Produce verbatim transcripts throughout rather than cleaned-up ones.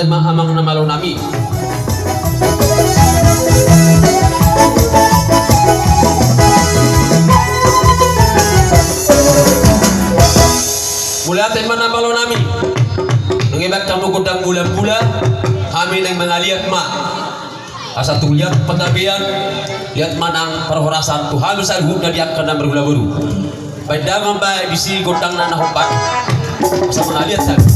Ma-, amang na malo nami. Mauliate ma na malo nami. Nunga ibaen hamu gondang mula-mula, hami naeng mangaliat ma. Asa tung liat patabean, liat ma nang parhorasan tu hami saluhutna di angka na marhula boru. Baen damang bae disi gondangna na hombar. Asa mangaliat hami.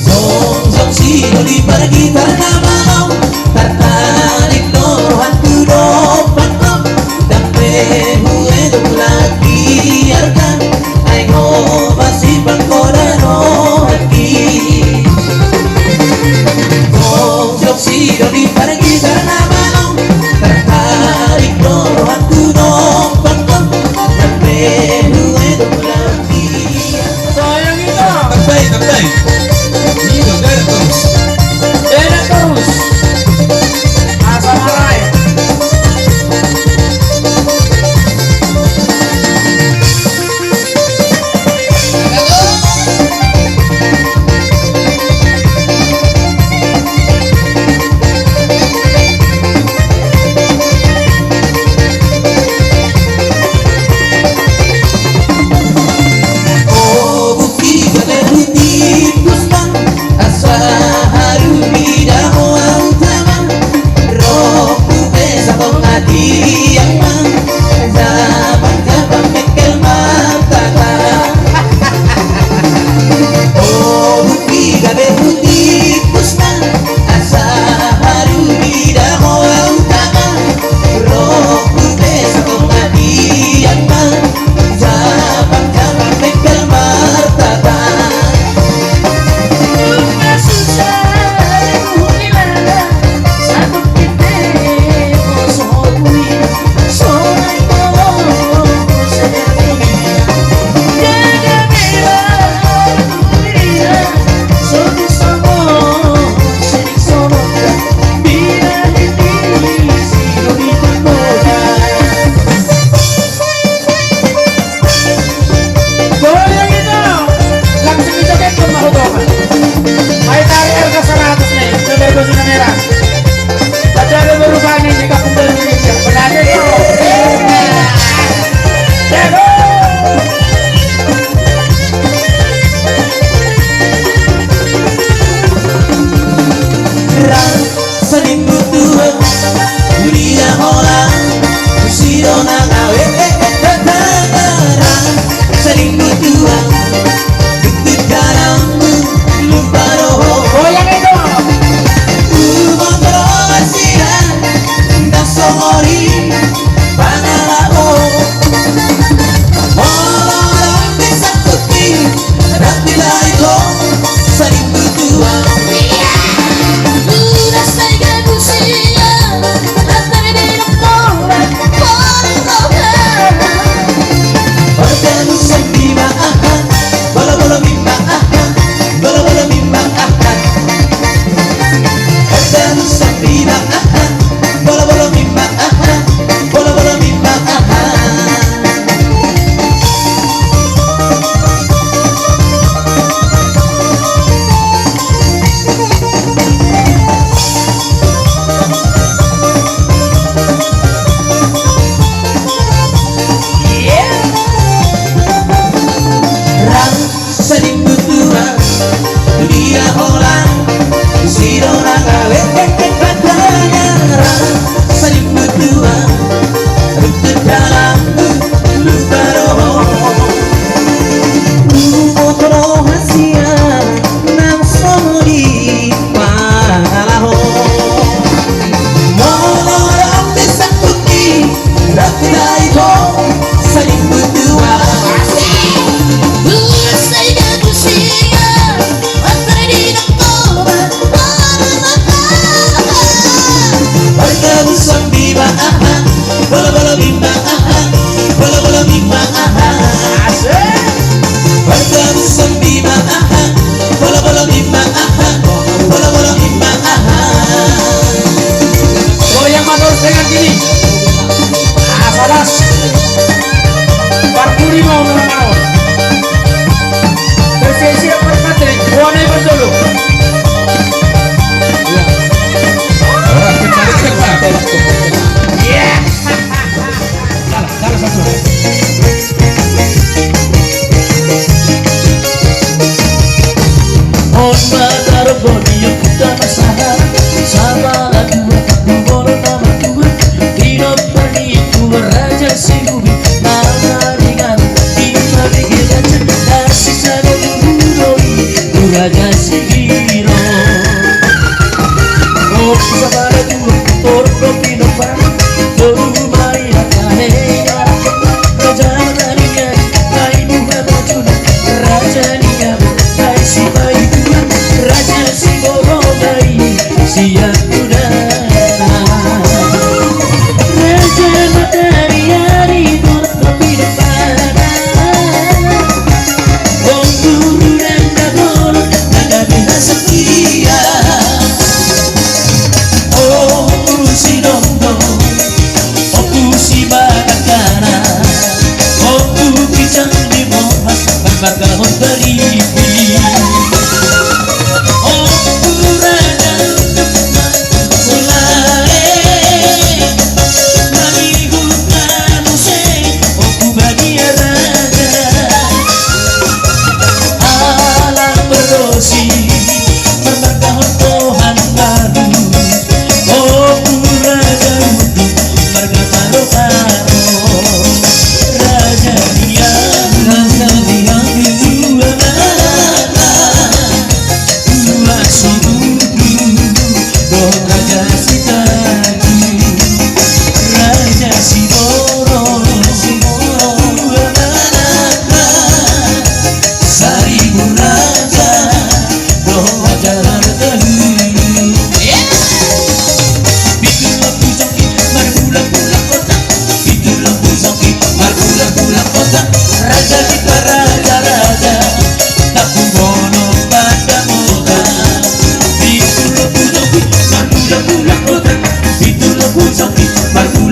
Jongjong si Doli pargitar na malo, tartarik do rohangku dompak ho. Ndang pe huegot mulak di arga, ai ho masipangkoda rohangki. Jongjong si Doli pargitar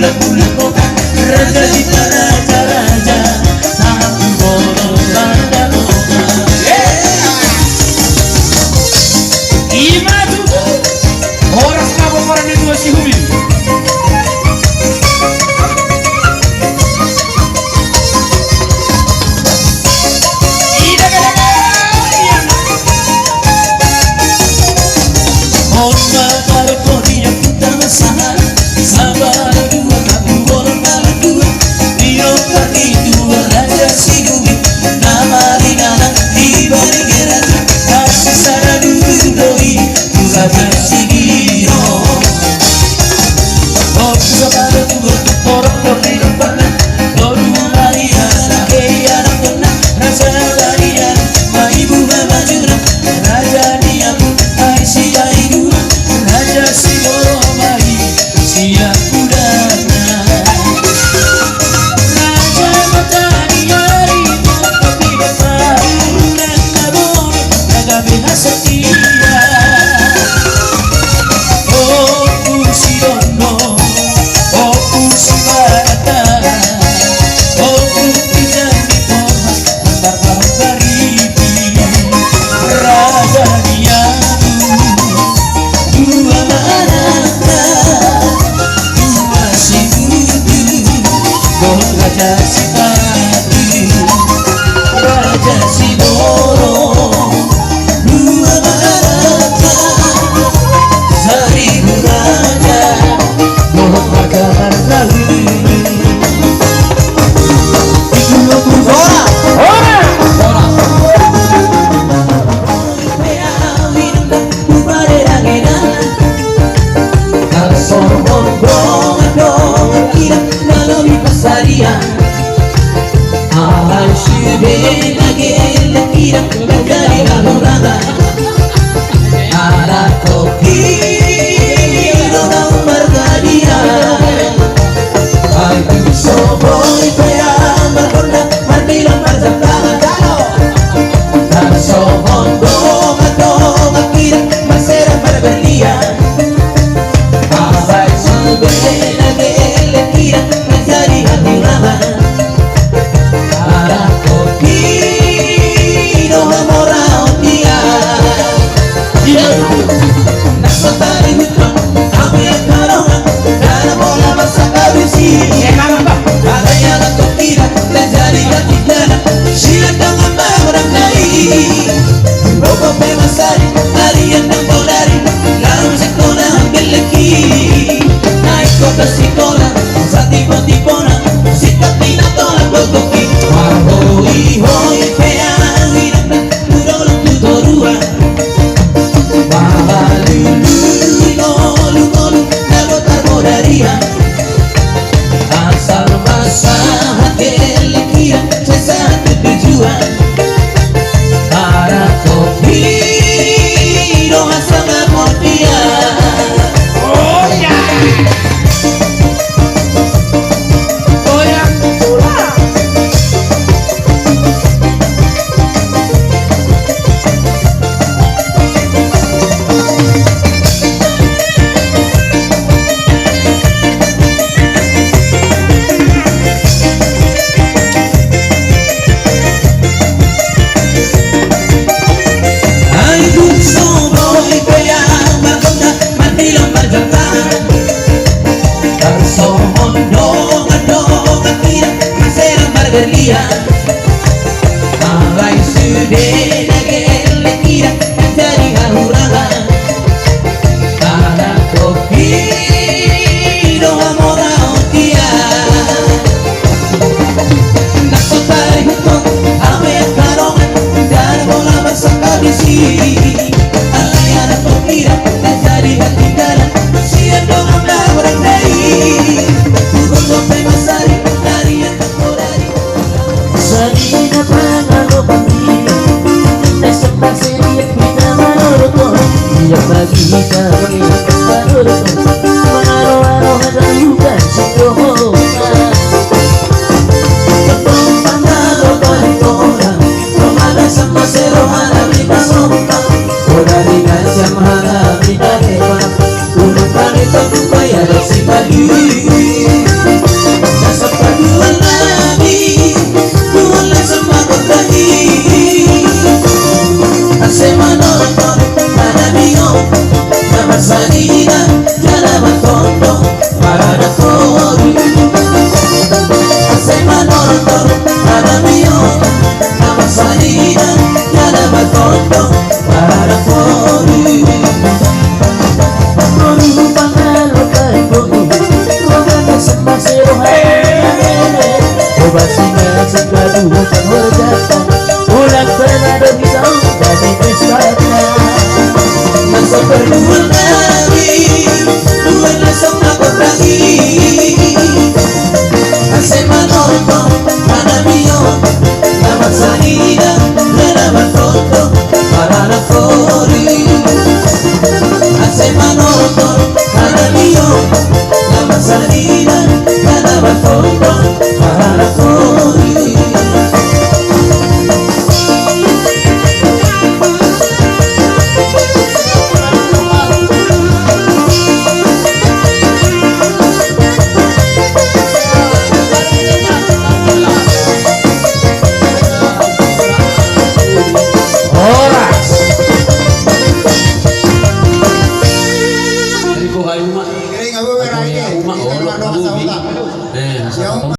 Raja di raja-raja, tangan bolon pada. Ima tutu. Horas ma boru ni tua si Hubing. Ida gada ia. Homa baru kau dia putar masalah. Sabar dua kamu bolon malam dua. Dia pergi dua raja si Hubing. Nama rinana di bari gerata. Kasih sara dulu doi. Raja Sidino. Oku sabar dua tu porong dori dopana. Dori Maria na hei anak tona. Raja Baria ma ibu ma bajuna. Raja Diabu ai si ai dua. Raja Sidoro ma i si akudana. Raja Mataniari ma kopi baparu na nabo. Gabe hasetia. Oku si Dondo, oku si Barata, oku si Jambi Pormas, Barbariti, Raja Diabu, dua manata, dua si Budu, dohot Raja Sipatu, Raja Sidoro. Dua barata, saribu raja, dohot raja marga ulu. Ora, ora, ora. Pe au inna, tu pare dangena. Tarsohon dongan-dongan ida, na lobi pasarian. Alai sude na gelleng ida, na jadi hahurangan. Ala topi do na margadian. Ai tu so boi pe au marhonda, martilon marjampangan. Tarsohon dongan-dongan ida, marsera marberlian. Alai sude na gelleng ida, na jadi hahurangan. Ala topi do hamoraon dia. Nang so tarihut ma hamu angka dongan, ndada pola marsangkap disi. Alai ala topi da na jadi hatindana, sian dongan ma godang na i. Bobo pe masari, arian nang bodari, lalu sikola hambeleki. Naik kota sikola, satipo-tipona, sitop ni na tolap botoki. Marhoi-hoi pe au inna, tu dolok tu toruan. Mahalului ngolu-ngolu, na botar bodarian. Asal ma sahat gelleng ida, sai sahat tu tujuan. Ala topi do hasangapon dia. Oh ya. Oh ya. Ai tu so boi pe au marhonda, martilon marjampangan. Tarsohon dongan-dongan ida, marsera marberlian. Alai sude na gelleng ida, na jadi hahurangan. Ala topi do hamoraon dia. Nang so tarihut ma hamu angka dongan, ndada pola marsangkap disi. Alai ala topi da na jadi hatindana, sian dongan ma godang na i. Tu bobo pe masari, arian nang bodari. Sanina pangaloban i, na sembah sediak hita manortor. Ia bagi kami manortor, mangalo-alo hata luka sidohona. Tong pangaloban i tona, tong ada sama serohana di pasompa. Bodari na siam hana di karepa. Ulun pagi tong bayar si pagi.